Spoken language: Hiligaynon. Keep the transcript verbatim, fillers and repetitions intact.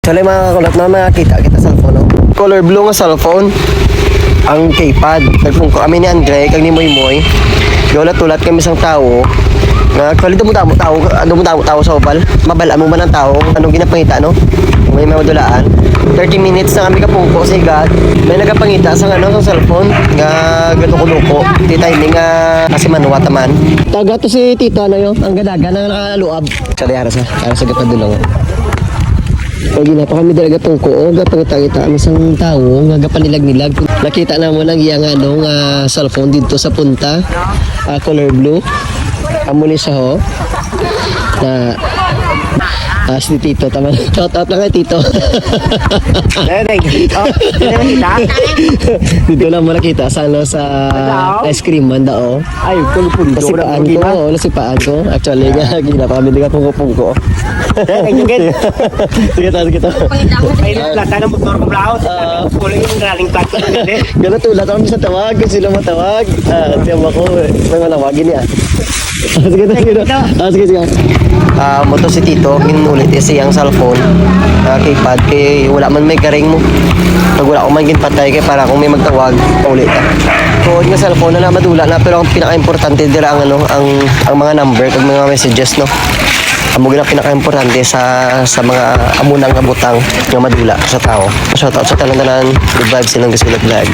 Actually, mga kakulot, no, nakakita kita cellphone, no? Color blue nga cellphone, ang keypad. Nagpungko kami ni Andre kag ni Moymoy. Gaulat-ulat kami sang tawo nga, actually, damo-damo tawo, damo-damo tawo sa Oval. Mabal-an mo man ang tawo, anong ginapangita, no? May madulaan. Thirty minutes na kami kapungko sa higad. May nagapangita sa, ano, sa cellphone nga galuko-luko. Di timing nga kasi manuwa taman. Taga to si Tito, ano, yo? Ang gadaga na nakaluab. Sa dihara sa, ara sa gapadulong. Pag gina pa kami dalaga pungko, o, gapangita-ngita kami sang tawo nga gapanilag-nilag. Nakita namo nang iya nga, ano, nga cellphone didto sa punta, ah, color blue. Amo ni siya, ho. Na, ah, si Tito, tama. Shout out lang kay Tito. Eh, thank you. Oh, hindi na kita. Dito lang mo nakita sa, ano, sa Ano? Ice cream man daw. Ay, pundo-pundo. Nasipaan ko, oo, nasipaan ko. Actually, nga, gina pa kami, di ka pungko-pungko. Eh, thank you, kid. Sige to, sige to. Ay, plata ng motor ko, bro. Ah. Pulling yung running plata. Ganun, tulad kami sa tawag, kung sino matawag. Ah, tiyan mo ako, eh. May manawagin niya. Ah, sige to, sige to. Ah, sige, sige. Ah, mo to si Tito, ginulit niya siyang cellphone. Ah, keypad, kay wala man may garing mo. Pag wala ko man ginpatay, kay para kung may magtawag, pauli ka. Tuod nga cellphone na na, madula na, pero ang pinaka-importante dira ang, ano, ang, ang mga number kag mga messages, no? Amo gid ang pinaka-importante sa, sa mga amo nang kabutang nga madula sa tao. Shout out sa tanan-tanan. Good vibes, ilang Gasilot Vlog.